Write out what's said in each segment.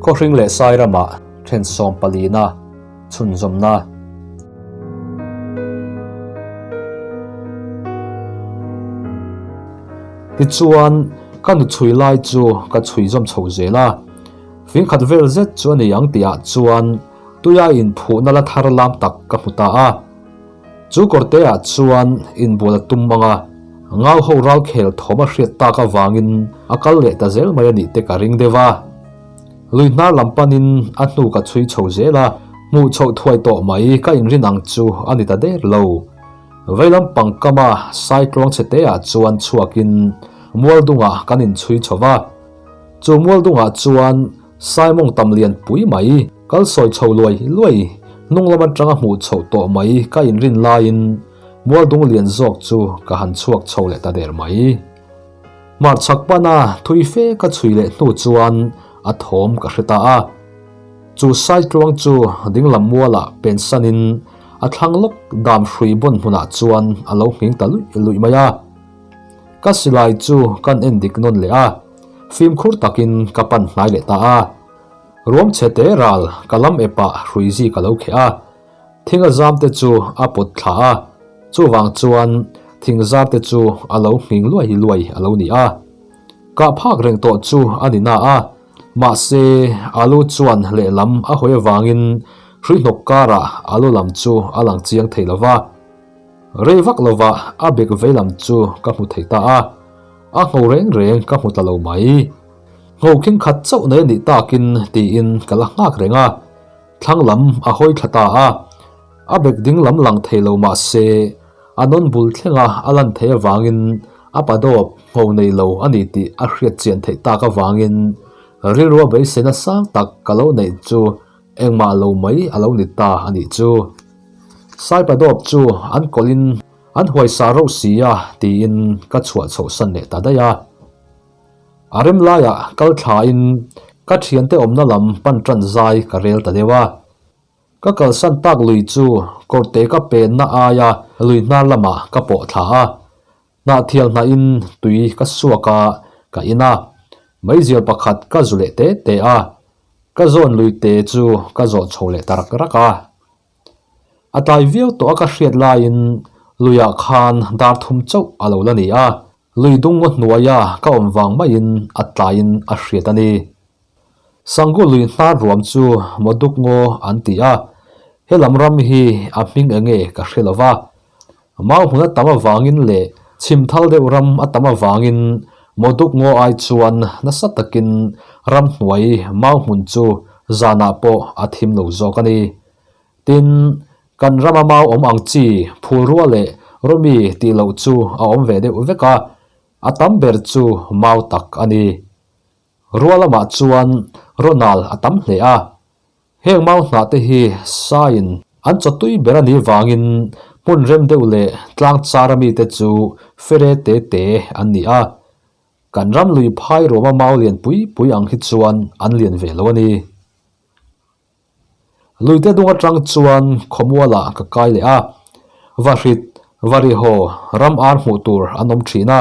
Khawhring leh Sairamah then sawmpalina chhunzawmna. Tichuan, ka nu chhui lai chu ka chhui zawm chho zel a. Fingkhat vel zet chu a ni ang tihah chuan tuia inphuhna la thar lam tak ka hmu ta a. Chu kawrteah chuan inbual a tum ang a, ngau ho ral khel thawm a hriat tak avangin a kal leh ta zel mai a nih te ka ring deuh a. Lui hnar lam panin a hnu ka chhui chho zel a, hmuh chhoh thuai tawh mai ka inrin ang chu a ni ta der lo. Veilam pangkama saitluang chhe teah chuan chhuakin mualdungah kan inchhui chho va. Chu mualdungah chuan Saimawng tam lian pui mai, kal sawi chho luai luai, hnung lam atanga hmuh chhoh tawh mai ka inrin laiin mualdung lian zawk chu ka han chhuak chho leh ta der mai. Hmarchhak pana thui fe ka chhui leh hnu chuan a thawm ka hre ta a. Chu saitluang chu dinglam mualah pensanin a thlang lawk dam hrui bawn hmunah chuan a lo nghing ta luih luih mai a. Ka silai chu kan en dik nawn leh a, fimkhur takin ka pan hnai leh ta a. Ruam chhe te ral ka lam epah hrui zi ka lo kheh a, thing a zam te chu a pawt thla a, chuvang chuan thing zar te chu a lo nghing luai luai a lo ni a. Kah phak reng tawh chu a ni na a, mahse alu chuan lehlam a hawi avangin hrui hnawk karah alu lam chu a lang chiang thei lo va. Rei vak lovah a bek vei lam chu ka hmu thei ta a, a ngho reng reng ka hmu ta lo mai. Ngho khing khat chauh nei a nih takin tiin ka la nghak reng a, thlang lam a hawi thla ta a, a bek ding lam lang thei lo mah se a nawn bul thlenga a lan theih avangin a padawp ngho nei lo a ni tih a hriat chian theih tak avangin rilrua beiseina sang tak ka lo neih chu engmah lo mai a lo ni ta a nih chu. Saipadawp chu an kawlhin an huaisa rauh si a tiin ka chhuah chhoh san leh ta daih a. A rem laiah kal thlain ka thiante awmna lam pan tan zai ka rel ta deuh a. Ka kalsan tak lui chu kawrte ka penna aia lui hnar lamah ka pawh thla a. Hnahthial hnahin tui ka suak a, ka in a. Meizial pakhat ka zu leh te te a. Ka zawn lui te chu ka zawh chho leh ta rak rak a. A tlai viau tawh a ka hriat laiin luiah khan dar thum chauh a lo la ni a, lui dung ngaw hnuaia ka awm vang maiin a tlaiin a hriat a ni. Sangu lui hnar ruam chu Moduk ngaw an ti a, helam ram hi a hming enge ka hre lo va. Mau hmun a tam avangin leh chhim thal deuh ram a tam avangin Moduk ngaw ai chuan nasa takin ramhnuai mau hmun chu zanah pawh a thim lo zawk a ni. Tin, kan rama mau awm ang chi phulrua leh rawmi tih loh chu a awm ve deuh vek a, a tam ber chu mau tak a ni. Rua lamah chuan rawnal a tam hle a, heng mau hnah te hi saiin an chawtui ber a nih vangin hmun rem deuh leh tlang chara mite chu fere te te an ni a. Kan ram lui phai ruama mau lian pui pui ang hi chuan an lian ve lo a ni. Luite dung atang chuan khawmualah ka kai leh a, Vahrit, Varihaw, ram ar hmuh tur an awm thin a.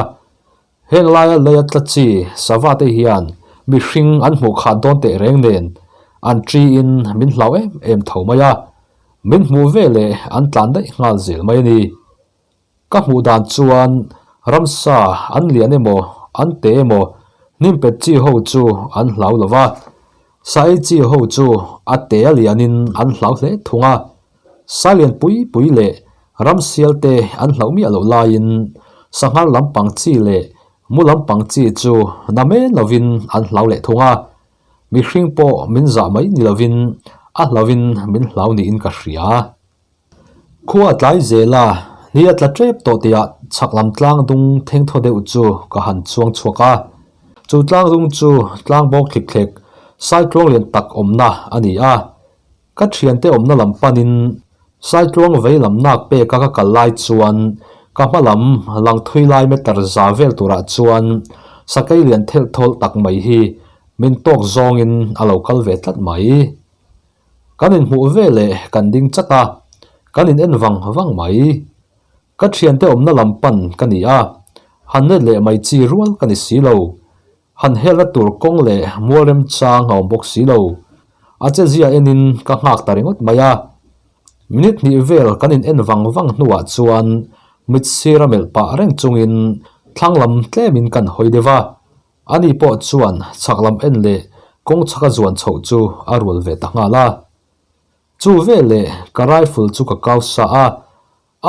Heng laia leia tla chi sava te hian mihring an hmuh khat dawn teh reng nen an ṭi in min hlau em em tho mai a, min hmuh ve leh an tlan daih nghal zel mai a ni. Ka hmuh dan chuan ramsa an lian emaw an te emaw hnim pet chi ho chu an hlau lo va, sa ei chi ho chu a te a lianin an hlau hle thung a. Sa lian pui pui leh ramsial te an hlauh miah loh laiin sanghar lampang chi leh mu lampang chi chu na men lovin an hlau leh thung a. Mihring pawh min zah mai ni lovin a hlauhin min hlau niin ka hria. Khua a tlai zel a, ni a tla tep tawh tihah chhak lam tlang dung theng thaw deuh chu ka han chuang chhuak a. Chu tlang dung chu tlang bawk thlik thlek saitluang lian tak awmna a ni a. Ka thiante awmna lam panin saitluang vei lam nak peka ka kal lai chuan ka hma lam lang thui lai meter za vel turah chuan sakei lian thelh thawlh tak mai hi min tawk zawngin a lo kal ve tlat mai. Kan inhmuh ve leh kan ding chat a, kan in en vang vang mai. Ka thiante awmna lam pan ka ni a, han net leh mai chi rual ka ni si lo. Han helna tur kawng leh mual remchang a awm bawk si lo. A chezia enin ka nghak ta ringawt mai a. Minute hnih vel kan in en vang vang hnuah chuan mit sir a melh pah reng chungin thlang lam tlemin kan hawi deuh a. Ani pawh chuan chhak lam en leh kawng chhak a zuan chhoh chu a rual ve ta nghal a. Chu veleh ka rifle chu ka kau sa a,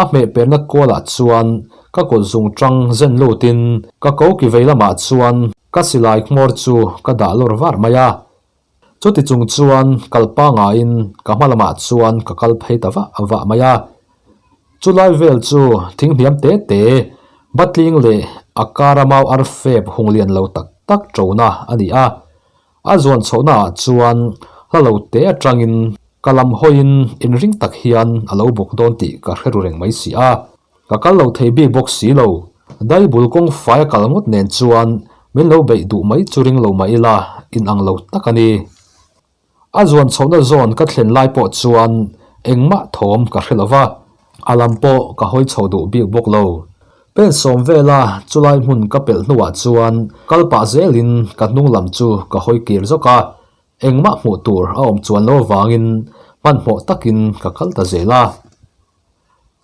A hmeh perna kualah chuan ka kut zung tang zen lutin ka ko ki vei lamah chuan ka silai hmawr chu ka dah lawr var mai a. Chuti chung chuan kal pangaiin ka hma lamah chuan ka kal phei ta vah vah mai a. Chulai vel chu thing hniam te te, batling leh a kara mau ar fep hung lian lo tak tak ṭona a ni a. A zuan chhohnaah chuan hla lo te atangin ka lam hawiin inring tak hian a lo bawk dawn tih ka hre ru reng mai si a. Ka kal lo thei bik bawk si lo. Daibul kawng fai a kal ngawt nen chuan min lo beih duh mai chu ring lo mah ila inang lo tak a ni. A zuan chhohna zawn ka thlen lai pawh chuan engmah thawm ka hre lo va, a lam pawh ka hawi chho duh bik bawk lo. Pen sawm vela chulai hmun ka pelh hnuah chuan kal pah zelin ka hnung lam chu ka hawi kir zawk a, engmah hmuh tur a awm chuan lo avangin hmanhmawh takin ka kal ta zel a.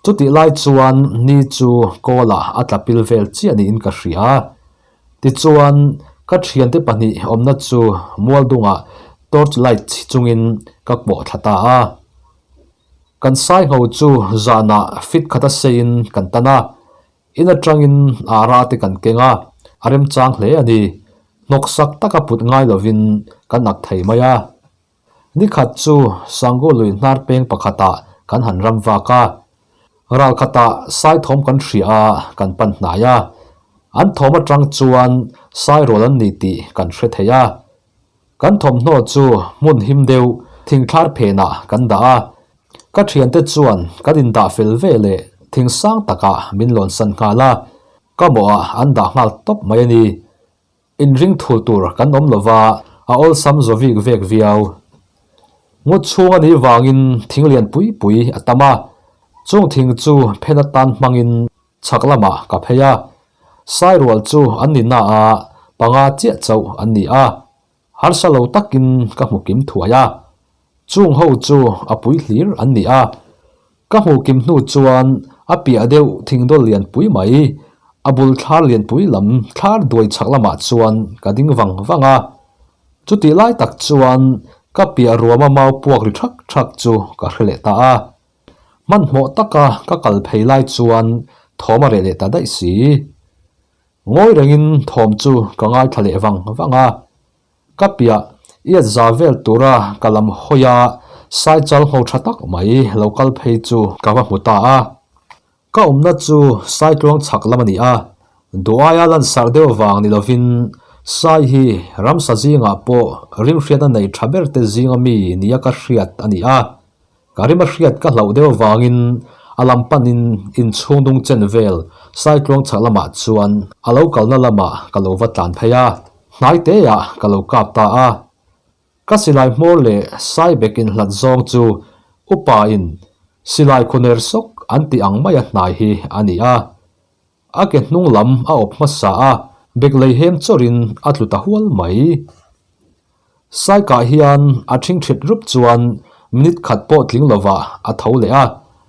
Chutih lai chuan ni chu kawlah a tla pil vel chiah niin ka hria. Tichuan, ka thiante pahnih awmna chu mual dungah torch light chhi chungin ka pawh thla ta a. Kan saingho chu zanah fit khata seiin kan tan a, in atangin ara te kan keng a, a remchang hle a ni. Hnawksak taka put ngai lovin kan ak thei mai a. Nikhat chu Sangu lui hnar peng pakhatah kan han ram vak a, ral khatah sai thawm kan hria a, kan pan hnai a. An thawm atang chuan sai rual an ni tih kan hre thei a. Kan thawmhnaw chu hmun him deuh thingthlar phenah kan dah a. Ka thiante chuan kan indah fel ve leh thing sang takah min lawnsan nghal a, ka mawhah an dah nghal tawp mai a ni. Inring thul tur kan awm lova, a awlsam zaw vik vek viau. Ngawt chhung a nih vangin thing lian pui pui a tam a, chung thing chu phen atan hmangin chhak lamah ka phei a. Sairual chu an ni na a, panga chiah chauh an ni a, harsa lo takin ka hmu kim thuai a. Chung ho chu a pui hlir an ni a, Ka hmuh kim hnu chuan a piah deuh thingdawl lianpui mai, a bul thlar lianpui lam thlar duai chhak lamah chuan ka ding vang vang a. Chutih lai tak chuan ka piah ruama mau puak ri thak thak chu ka hre leh ta a. Hmanhmawh taka ka kal phei lai chuan thawm a reh leh ta daih si. Ngawi rengin thawm chu ka ngaithla leh vang vang a. Ka piah iat za vel tura ka lam hawi a, Saichal ngho tha tak mai lo kal phei chu ka va hmu ta a. Ka awmna chu Saitluang chhak lam a ni a, duh aia lansarh deuh vang ni lovin Sai hi ramsa zingah pawh rimhriatna nei tha ber te zinga mi nia ka hriat a ni a. Ka rim a hriat ka hlauh deuh avangin a lam panin inchhung dung chen vel Saitluang chhak lamah chuan a lo kalna lamah ka lo va tlan phei a, hnai teah ka lo kap ta a. Ka silai hmawr leh Saibek inhlat zawng chu upa in silai khuner sawk an tih ang maia hnai hi a ni a. A ke hnung lam a awp hmasa a, bek lei hem chawrhin a tlu ta hual mai. Saikah hian a ṭhingṭhit rup chuan minute khat pawh tling lovah a tho leh a,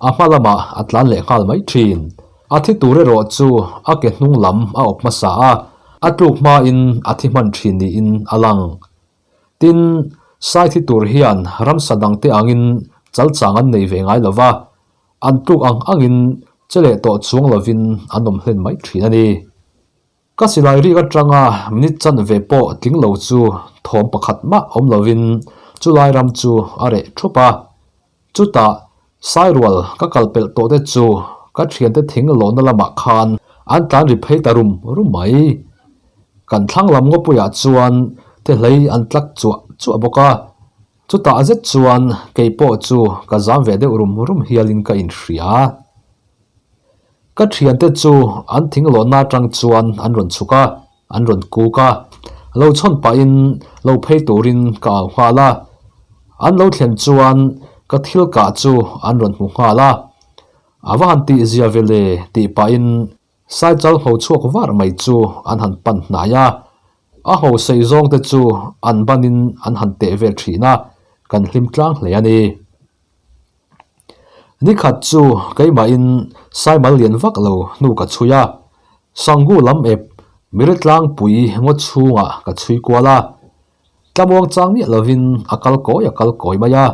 a hma lamah a tlan leh nghal mai ṭhin. A thi tur erawh chu a ke hnung lam a awp hmasa a, a tluk hmain a thi hman ṭhin niin a lang. Tin, sai thi tur hian ramsa dangte angin chalchang an nei ve ngai lova, An tluk ang angin che leh tawh chuang lovin an awm hlen mai thin a ni. Ka silai rik atanga minute chanve pawh tling lo chu thawm pakhat mah awm lovin chulai ram chu a reh thup a. Chutah Sairual ka kal pelh tawh te chu ka thiante thing lawhna lamah khan an tlan ri phei ta rum rum mai. Kan thlang lam ngawpuiah chuan thehlei an tlak chuah chuah bawk a. Chutah zet chuan kei pawh chu ka zam ve deuh rum rum hialin ka inhria. Ka thiante chu an thing lawhna atang chuan an rawn chhuk a, an rawn kuk a. Lo chhawn pahin lo phei turin ka au nghal a. An lo thlen chuan ka thil kah chu an rawn hmu nghal a. A va han tih zia ve le tih pahin Saichal ngho chhuak var mai chu an han pan hnai a. A hosei zawng te chu an banin an han teh vel thin a, kan hlim tlang hle a ni. Nikhat chu keimahin Saimal lian vak lo hnu ka chhui a, Sanggu lam ep Miri tlangpui ngaw chhungah ka chhui kual a. Tlamuang chang miah lovin a kal kawi a kal kawi mai a.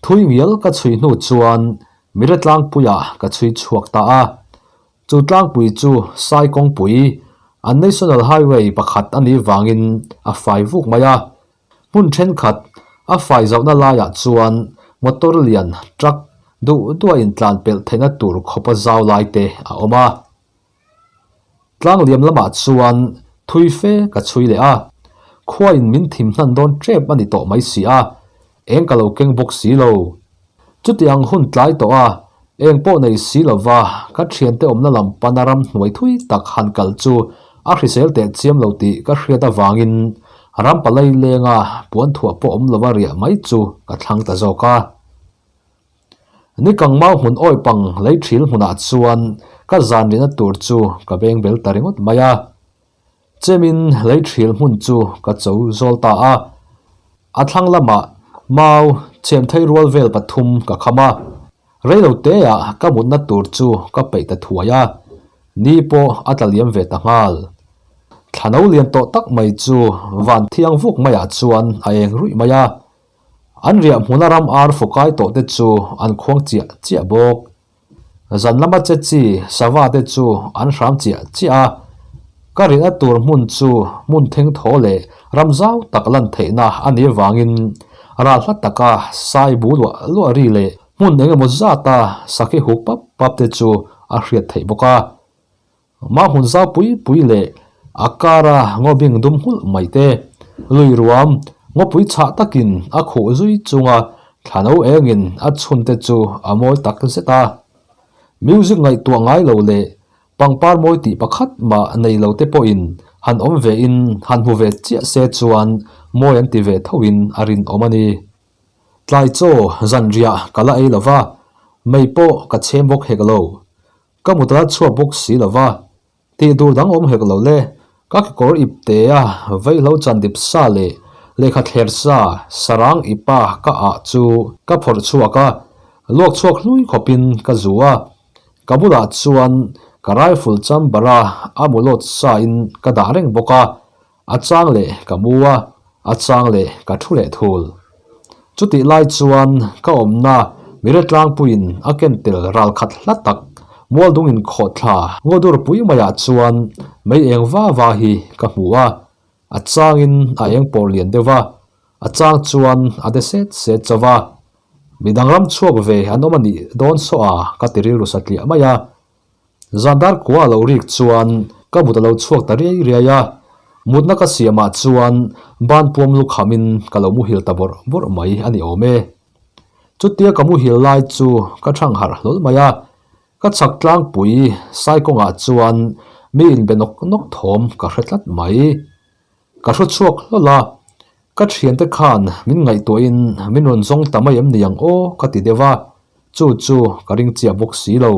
Thui ngial ka chhui hnu chuan Miri tlangpuiah ka chhui chhuak ta a. Chu tlangpui chu Sai kawngpui, an National Highway pakhat a nih vangin a fai vuk mai a. Hmun thenkhat a fai zauhna laiah chuan motor lian, truck, duh duh a intlan pelh theihna tur khawpa zau lai te a awm a. Tlang liam lamah chuan thui fe ka chhui leh a, khuain min thim hnan dawn tep a ni tawh mai si a, eng ka lo keng bawk si lo. Chuti ang hun tlai tawh a, eng pawh nei si lova ka thiante awmna lam pana ram hnuai thui tak han kal chu a hrisel teh chiam lo tih ka hriat avangin ram palai lenga puan thuah pawh awm lova riah mai chu ka thlang ta zawk a. Ni kang mau hmun awi pang lei thil hmunah chuan ka zan rihna tur chu ka beng bel ta ringawt mai a. Chemin lei thil hmun chu ka cho zawl ta a. A thlang lamah mau chhem thei rual vel pathum ka kham a. Reilo teah ka mutna tur chu ka peih ta thuai a. Ni pawh a tla liam ve ta nghal. Thlano lian tawh tak mai chu van thiang vuk maiah chuan a eng ruih mai a. An riah hmuna ram ar fukai tawh te chu an khuang chiah chiah bawk. Zan lama che chi sava te chu an hram chiah chiah a. Ka rihna tur hmun chu hmun theng thaw leh ram zau tak lan theihna a nih avangin ral hla taka sai bu luah luah ri leh hmun eng emaw zata sakhi huk pap pap te chu a hriat theih bawk a. Mah hmun zau pui pui leh a kara ngaw bing dum nghulh mai te, lui ruam ngawpui chhah takin a khuh zui chunga thlano engin a chhun te chu a mawi tak zet a. Music ngaihtuah ngai lo leh pangpar mawi tih pakhat mah nei lo te pawhin han awm ve in han hmu ve chiah se chuan mawi an ti ve thoin a rinawm a ni. Tlai chaw zanriah ka la ei lo va, mei pawh ka chhem bawk hek lo. Ka mut a chhuak bawk si lo va, tih dur dang awm hek lo le. Ka kekawr ip te a, vaihlo chan dip sa leh lehkha thler sa sarang ipa ka ah chu ka phawrh chhuak a, luak chhuak hlui khawpin ka zu a. Ka bulah chuan ka rifle chamber a a mu lawt sa in ka dah reng bawk a, A chang leh ka mu a, a chang leh ka thu leh thul. Chutih lai chuan ka awmna Mire tlangpuiin a ken tel ral khat hla tak Mualdung inkhawhthla ngaw pui maiah chuan mei eng va va hi ka hmu a, a changin a eng pawr lian deuh va, a chang chuan a de set set chauh va. Midang ram chhuak ve an awm a nih dawn saw a ka ti rilru satliah mai a. Zandar khua a lo rik chuan ka mut a lo chhuak ta riai riai a, mutna ka siamah chuan ban puam lu khamin ka lo muhil ta bawrh bawrh mai a ni awm e. Chutia ka muhil lai chu ka thang harh hlawl mai a, ka chhak tlangpui sai kawngah chuan mi inbe nawk nawk thawm ka hre tlat mai. Ka hru chhuak hlawl a, ka thiante khan min ngaihtuahin min rawn zawng ta mai em ni ang aw ka ti deuh a, chu chu ka ring chiah bawk si lo.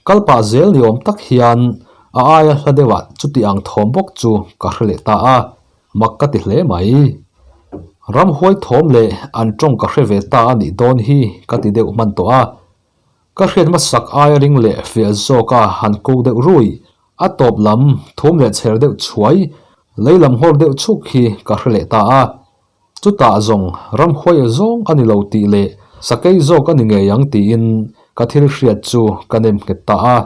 Kal pah zel ni awm tak hian a aia hla deuhah chuti ang thawm bawk chu ka hre leh ta a, mak ka ti hle mai. Ramhuai thawm leh an tawng ka hre ve ta a nih dawn hi ka ti deuh hman tawh a. Ka hriat hmasak aia ring leh fiah zawka han kuk deuh rui, a tawp lam thum leh chher deuh chhuai, lei lam nghawr deuh chhuk hi ka hre leh ta a. Chutah zawng ramhuai zawng a ni lo tih leh sakei zawk a ni ngei ang tiin ka thil hriat chu ka nem nghet ta a.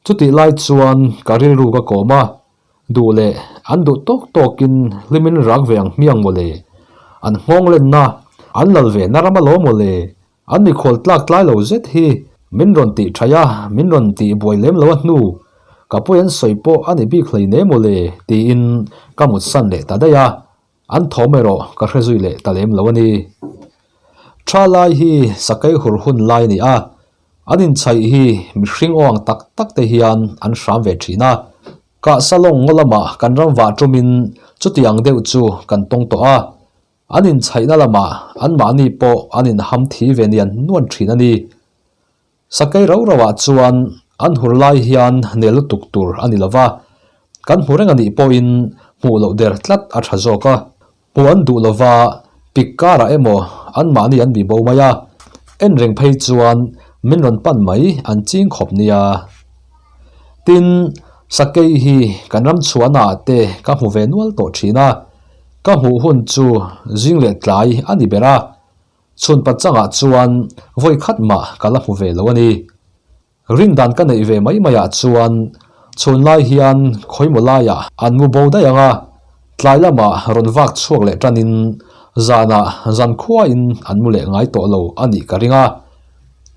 Chutih lai chuan ka rilru ka kawm a, duh leh an duh tawk tawkin hlimin rak ve ang hmiang mawle, an nghawng lenna an lal ve na ram alawm mawle, an mikhual tlak tlai lo zet hi min rawn tih thaih a, min rawn tih buai lem lo a hnu, ka pawi an sawi pawh a ni bik hlei ne mawle tiin ka mutsan leh ta daih a. An thawm erawh ka hre zui leh ta lem lo a ni. Tha lai hi sakei hur hun lai a ni a, an inchhaih hi mihring aw ang tak tak te hian an hram ve thin a. Kah salawng ngaw lamah kan ram vah tumin chuti ang deuh chu kan tawng tawh a, an inchhaihna lamah anmahni pawh an inham thi ve nian nuan thin a ni. Sakei rau rauah chuan an hur lai hian nel lutuk tur a ni lo va, kan hmu reng a nih pawhin Hmuh loh der tlat a tha zawk a, hmuh an duh lova pik karah emaw anmahni an bi bo mai a, en reng phei chuan min rawn pan mai an ching khawp nia. Tin, sakei hi kan ram chhuahnaah te ka hmu ve nual tawh thin a, ka hmuh hun chu zing leh tlai a ni ber a, chhun pachangah chuan vawi khat mah ka la hmu ve lo a ni. Rindan ka neih ve mai maiah chuan chhun lai hian khawimaw laiah an mu bo daih ang a, tlai lamah rawn vak chhuak leh tanin zanah zankhuain an mu leh ngai tawh lo a nih ka ring a.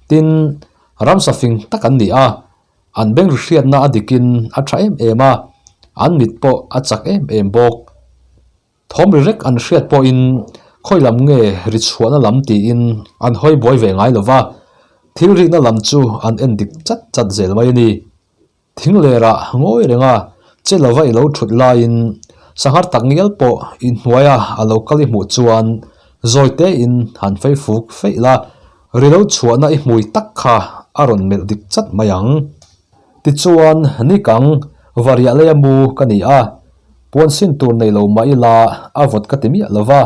Tin, ramsa fing tak an ni a, an beng ri hriatna a dikin a tha em em a, an mit pawh a chak em em bawk. Thawm ri rek an hriat pawhin khawi lam nge ri chhuahna lam tiin an hawi buai ve ngai lova, thil rihna lam chu an en dik chat chat zel mai a ni. Thing lerah ngawi renga che lova i lo thut laiin sanghar tak ngial pawh i hnuaia a lo kal i hmuh chuan zawi tein han fei fuk feih la, ri lo chhuahna i hmui tak kha a rawn melh dik chat mai ang. Tichuan, nikang variah leia mu ka ni a, Puan sin tur nei lo mah ila a vawt ka ti miah lo va,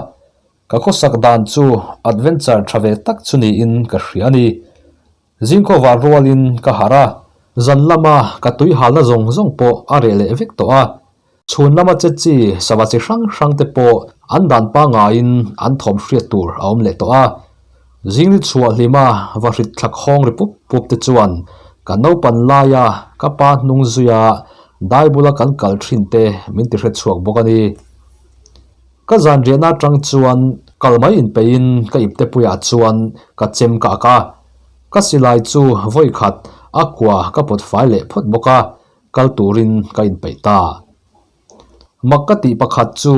ka khawsak dan chu adventure tha ve tak chu niin ka hria a ni. Zingkhaw var rualin ka harh a, zan lama ka tui halna zawng zawng pawh a reh leh vek tawh a, chhun lama che chi sava chi hrang hrang te pawh an dan pangaiin an thawm hriat tur a awm leh tawh a. Zingni chhuah hlima va hrit thla khawng ri pup pup te chuan ka naupan laia ka pa hnung zuia dai bula kan kal thin te min ti hre chhuak bawk a ni. Ka zan riahna atang chuan kal mai inpeihin ka ipte puiah chuan ka chem ka ak a, ka silai chu vawi khat a kua ka pawt fai leh phawt bawk a, kal turin ka inpeih ta. Mak ka tih pakhat chu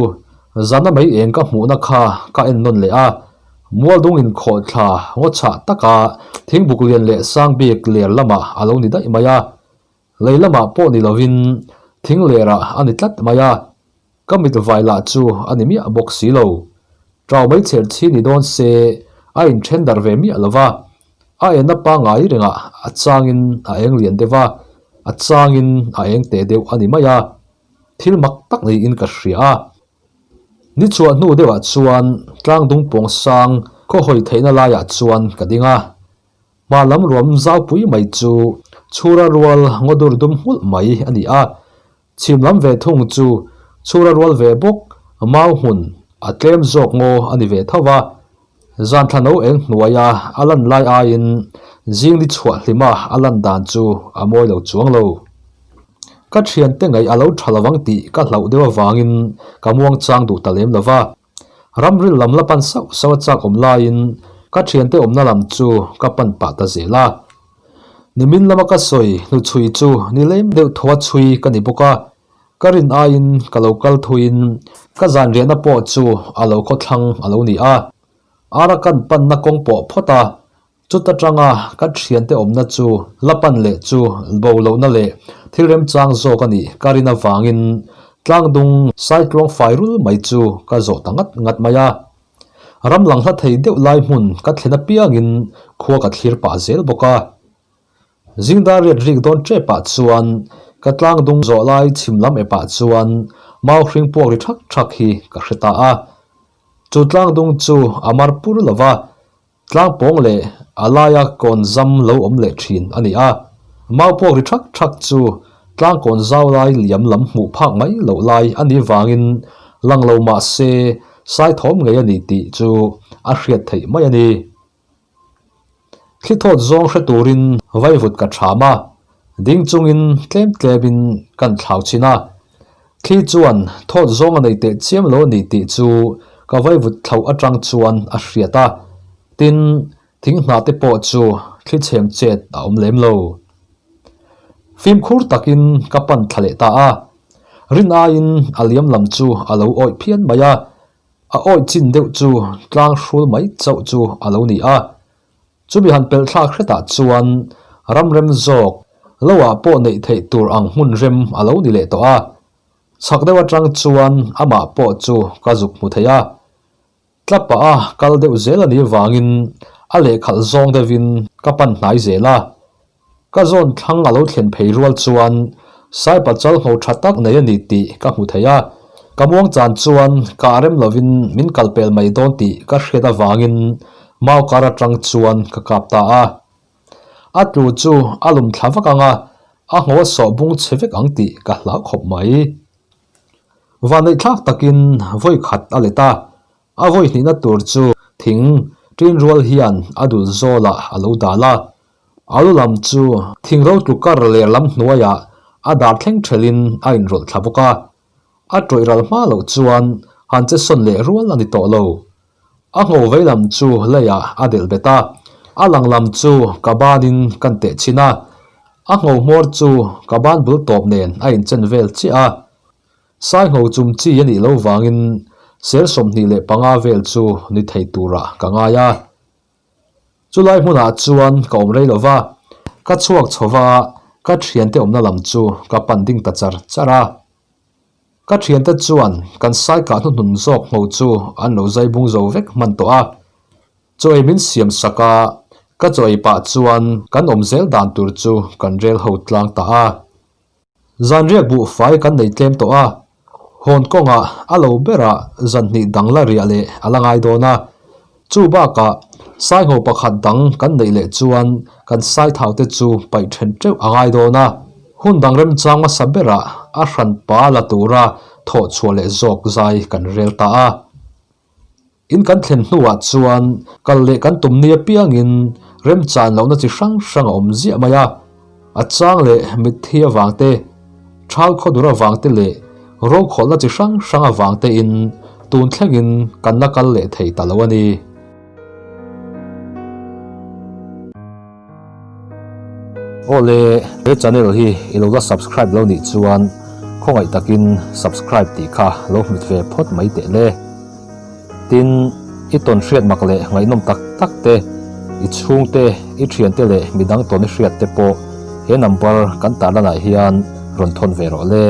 zana mai eng ka hmuhna kha ka en nawn leh a, Mualdung inkhawh thla ngaw chhah taka thingbuk lian leh sang bik ler lamah a lo ni daih mai a, lei lamah pawh ni lovin thing lerah a ni tlat mai a, ka mit vai lah chu a ni miah bawk si lo. Ṭau mai chher chhi ni dawn se a inthen darh ve miah lo va, a enna pangngai rengah a changin a eng lian deuh a, a changin a eng teh deuh a ni mai a, thil mak tak niin ka hria a. Ni chhuah hnu deuhah chuan tlangdung pawng sang khaw hawi theihna laiah chuan ka ding a, hma lam ruam zaupui mai chu chhura rual ngaw dur dum nghulh mai a ni a, Chhim lam ve thung chu chhura rual ve bawk, mau hmun a tlem zawk ngaw a ni ve tho va. Zan thla no eng hnuaia a lan lai aiin zing ni chhuah hlima a lan dan chu a mawi lo chuang lo. Ka thiante ngaih a lo tha lovang tih ka hlauh deuh avangin ka muang chang duh ta lem lo va. Ramril lam la pan sauh sauh a chak awm laiin ka thiante awmna lam chu ka pan pah ta zel a. Nimin lama ka sawi hnuchhui chu ni lem deuh thaw a chhui ka ni bawk a, ka rin aiin ka lo kal thuiin ka zan riahna pawh chu a lo khawthlang a lo ni a. Arakan panna kawng pawh phawt a, Chuta tanga ka thiante awmna chu la pan leh chu bo lohna leh thil remchang zawk a nih ka rin avangin tlangdung saitluang fai rul mai chu ka zawh ta ngat ngat mai a. Ram lang hla thei deuh lai hmun ka thlen apiangin khua ka thlir pah zel bawk a. Zingdar riat rik dawn tepah chuan ka tlangdung zawh lai chhim lam epah chuan mau hring puak ri thak thak hi ka hre ta a. Chu tlangdung chu a mar pur lova, Tlang pawng leh a laia kawn zam lo awm leh thin a ni a, mau puak ri thak thak chu tlang kawn zau lai liam lam hmuh phak mai loh lai a nih vangin lang lo mah se sai thawm ngei a ni tih chu a hriat theih mai a ni. Thli thawt zawng hre turin vaivut ka ṭham a, ding chungin tlem tlemin kan thlau chhin a, Thli chuan thawt zawng a nei teh chiam lo a ni tih chu ka vaivut thlauh atang chuan a hriat a, tin, thing hnah te pawh chu thli chhem chet a awm lem lo. Fimkhur takin ka pan thla leh ta a, rin aiin a liam lam chu a lo awih phian mai a, a awih chin deuh chu tlang hrul mai chauh chu a lo ni a, Chumi han pelh thlak hretah chuan ram rem zawk loah pawh neih theih tur ang hmun rem a lo ni leh tawh a. Chhak deuh atang chuan amah pawh chu ka zuk hmu thei a. Tlapah a kal deuh zel a nih vangin a lehkhalh zawng deuhin ka pan hnai zel a. Ka zawn thlang a lo thlen phei rual chuan Saipa chal ngho tha tak nei a ni tih ka hmu thei a. Ka muang chan chuan kah rem lovin min kal pel mai dawn tih ka hriat avangin mau kar atang chuan ka kap ta a. A tlu chu a lum thla vak ang a, a ngho a sawh bung chhe vek ang tih ka hlau khawp mai. Vanneihthlak takin vawi khat a let a, a vawi hnihna tur chu thing ṭin rual hian a dul zawlah a lo dal a. A lu lam chu thing ro tlu kar ler lam hnuaiah a dar thleng ṭhelhin a inrawlh thla bawk a. A ṭawih ral hma loh chuan han che sawn leh rual a ni tawh lo. A ngho vei lam chu leiah a delh bet a, a lang lam chu ka banin kan teh chhin a. A ngho hmawr chu ka ban bul tawp nen a inchen vel chiah a. Sai ngho chum chi a nih lo vangin sel 25 vel chu ni thei turah ka ngai a. Chulai hmunah chuan ka awm rei lo va, ka chhuak chho va, ka thiante awmna lam chu ka pan ding ta char char a. Ka thiante chuan kan sai kah hnuhnun zawk ngho chu an lo zai bung zo vek hman tawh a. Chaw ei min siam sak a, ka chaw ei pah chuan kan awm zel dan tur chu kan rel ho tlang ta a. Zanriak buhfai kan nei tlem tawh a, hawn kawngah a lo berah zan hnih dang la riah leh a la ngai dawn a. Chu bakah saingho pakhat dang kan neih leh chuan kan saithau te chu paih then teuh a ngai dawn a. Hun dang remchang hmasa berah a hranpa la tura thawh chhuah leh zawk zai kan rel ta a. In kan thlen hnuah chuan kal leh kan tum ni apiangin remchan lohna chi hrang hrang a awm ziah mai a. A chang leh mitthi avang te, thal khawdur avang te leh rokhawlhna chi hrang hrang avang tein tun thlengin kan la kal leh thei ta lo a ni. Awle, he channel hi i lo la subscribe lo nih chuan khawngaih takin subscribe tih kha lo hmit ve phawt mai teh le. Tin, i tawn hriat mak leh ngaihnawm tak tak te, i chhungte, i thiante leh midang tawn i hriat te pawh he number kan tarlanah hian rawn thawn ve rawh le.